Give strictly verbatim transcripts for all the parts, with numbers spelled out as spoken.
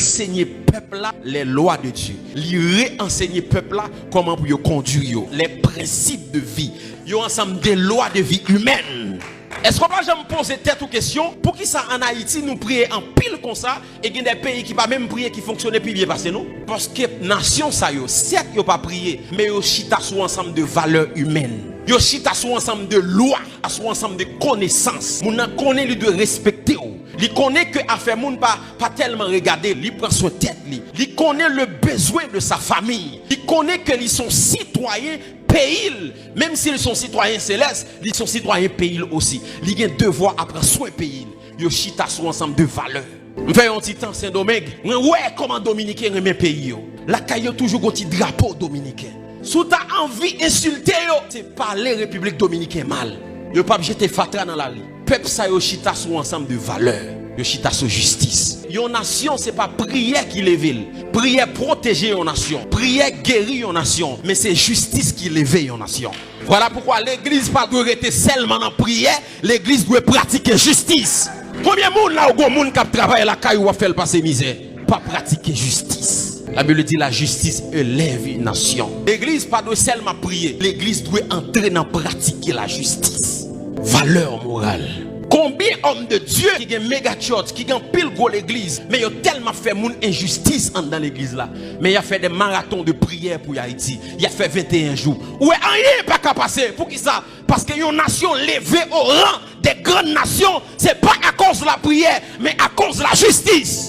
Ansenye pèp la les lois de Dieu. Li reansenye pèp la kòman pou yo kondui yo, les principes de vie. Yo ansanm de lwa de vi imèn. Èske w pa janm poze tèt ou kesyon, poukisa ann Ayiti nou priye anpil konsa, e gen de peyi ki pa menm priye ki fonksyone pi byen pase nou? Paske nasyon sa yo, sèt yo pa priye, men yo chita sou ansanm de valè imèn. Yo chita sou ansanm de lwa, sou ansanm de konesans. Moun nan konnen li dwe respekte w. Li konnen ke afè moun pa, pa tèlman regade l, li pran swen tèt li. Li konnen le bezwen de sa famiy. Li konnen ke li se yon sitwayen peyi l. Menm si l se yon sitwayen selès, li se yon sitwayen peyi l osi. Li gen devwa a pran swen peyi l. Yo chita sou ansanm de valè. M fè yon ti tan Sendomeng, mwen wè kòman Dominiken renmen peyi yo. Lakay yo toujou gon ti drapo dominiken. Si w ta anvi ensilte yo, se pale Repiblik Dominiken mal. Yo p ap jete fatra nan lari. Pèp sa yo chita sou ansanm de valè. Yo chita sou jistis. Yon nasyon, se pa priyè ki leve l. Priyè pwoteje yon nasyon. Priyè geri yon nasyon. Men se jistis ki leve yon nasyon. Vwala poukwa legliz pa dwe rete sèlman nan priyè, legliz dwe pratike jistis. Konbyen moun la ou gon moun k ap travay lakay ou, w ap fè l pase mizè? Pa pratike jistis. La Bible dit la justice élève une nation. Legliz pa dwe sèlman priye, legliz dwe antre nan pratike lajistis. Valè moral. Konbyen òm de Dye ki gen mega church, ki gen anpil gwo legliz, men yo tèlman ap fè moun enjistis anndan legliz la. Men y ap fè de maraton de priyè pou Ayiti. Y ap fè venteyen jou. Ou wè, anyen pa ka pase. Poukisa? Paske yon nasyon leve o ran de grann nasyon, se pa akoz lapriyè, men akoz lajistis.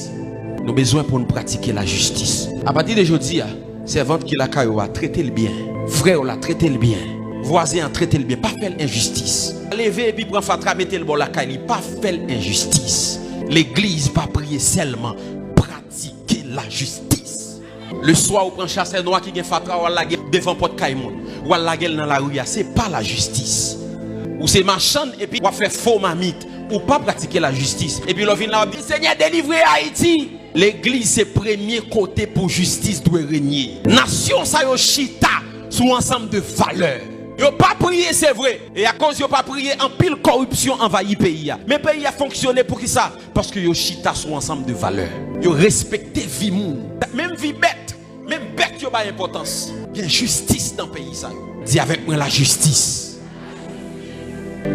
Nou bezwen pou n pratike lajistis. Apati de jodi a, sèvant ki lakay ou a, trete l byen. Frè w la, trete l byen. Vwazen an, trete l byen. Pa fè l enjistis. Leve epi pran fatra, mete l bò lakay li. Pa fè l enjistis. Legliz pa priye sèlman. Pratike lajistis. Leswa, ou pran chasè nwa ki gen fatra, w al lage l devan pòt kay moun. W al lage l nan lari a. Se pa lajistis. Ou se machann epi w ap fè fo mamit. Ou pa pratike lajistis. Epi lè w vin la, w ap di, Senyè, delivre Ayiti! Legliz se premye kote pou jistis dwe renye. Nasyon sa yo chita sou ansanm de valè. Yo pa priye, se vre. E akoz yo pa priye, anpil kòripsyon anvayi peyi a. Men peyi a fonksyone poukisa? Paske yo chita sou ansanm de valè. Yo respekte vi moun. Menm vi bèt, menm bèt yo bay enpòtans. Gen jistis nan peyi sa yo. Di avèk mwen, lajistis.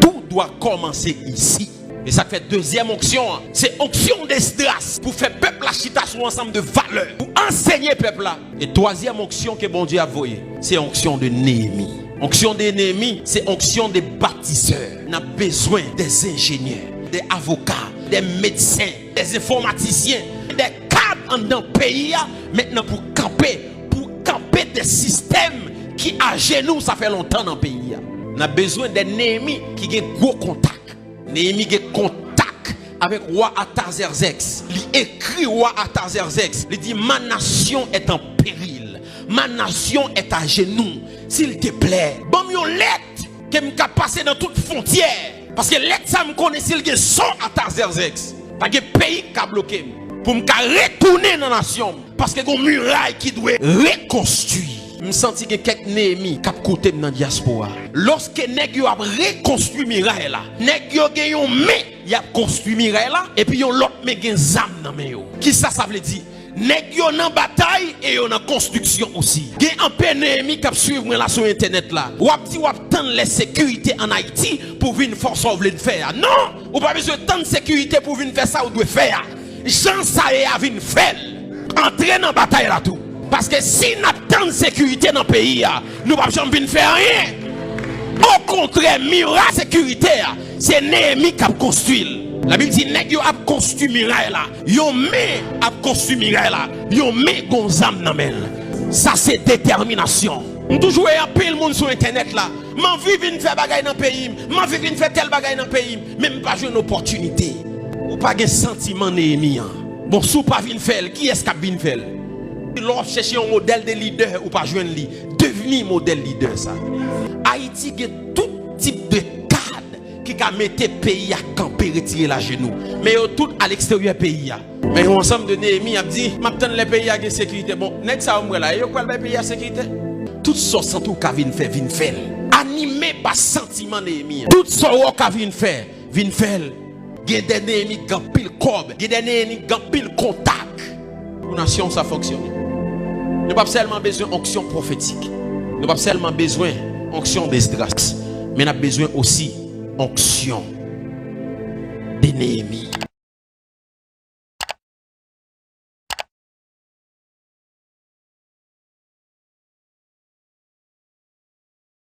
Tout doit commencer ici. E sa k fè dezyèm onksyon an, se onksyon de Esdras pou fè pèp la chita sou ansanm de valè, pou ansenye pèp la. E twazyèm onksyon ke Bondye ap voye, se onksyon de Neyemi. Onksyon de Neyemi, se onksyon de batisè. N ap bezwen de enjenyè, de avoka, de medsen, de enfòmatisyen, de kad anndan peyi a, mentnan pou kanpe, pou kanpe de sistèm ki ajenou, sa fè lontan nan peyi a. N ap bezwen de Neyemi ki gen gwo kontak. Neyemi gen kontak avèk wa Atazèzèks. Li ekri wa Atazèzèks. Li di, Ma nation est en péril. Ma nation est à genoux. S'il te plaît, ban m yon lèt ke m ka pase nan tout fwontyè. Paske lèt sa m konnen si l gen son Atazèzèks. Pa gen peyi k ka bloke m. Pou m ka retounen nan nasyon m. Paske gon miray ki dwe rekonstwi. M santi gen kèk Neyemi k ap koute m nan dyaspora. Lòske nèg yo ap rekonstwi miray la, nèg yo gen yon men y ap konstwi miray la, epi yon lòt men gen zam nan men yo. Kisa sa vle di? Nèg yo nan batay e yo nan konstriksyon osi. Gen anpe Neyemi k ap swiv mwen la sou entènèt la. W ap di w ap tann lè sekirite ann Ayiti pou w vin fè sa w vle fè a. Non! Ou pa bezwen tann sekirite pou w vin fè sa w dwe fè a. Jan sa ye a, vin fè l. Antre nan batay la tou. Paske si n ap tann sekirite nan peyi a, nou p ap janm vin fè anyen. Okontrè, miray sekirite a, se Neyemi k ap konstwi l. Labib di, nèg yo ap konstwi miray la. Yon men ap konstwi miray la. Yon men gon zam nan men l. Sa se detèminasyon. M toujou wè anpil moun sou entènèt la. M anvi vin fè bagay nan peyi m. M anvi vin fè tèl bagay nan peyi m. Men m pa jwenn opòtinite. Ou pa gen santiman Neyemi an. Bon, si w pa vin fè l, kiyès k ap vin fè l? Lè w ap chèche yon modèl de lidè, ou pa jwenn li. Devni modèl lidè sa. Ayiti gen tout tip de kad ki ka mete peyi a kanpe, retire l ajenou. Men yo tout aleksteryè peyi a. Men yon ansanm de Neyemi ap di, m ap tann lè peyi a gen sekirite. Bon, nèg sa yo m wè la, e yo k pral bay peyi a sekirite? Tout sa w santi w ka vin fè, vin fè l. Anime pa santiman Neyemi an. Tout sa w ka vin fè, vin fè l. Gen de Neyemi k gen anpil kòb, gen de Neyemi k gen anpil kontak. pou nasyon sa fonksyone. Nou p ap sèlman bezwen onksyon pwofetik. Nou p ap sèlman bezwen onksyon Esdras. Men n ap bezwen osi onksyon de Neyemi.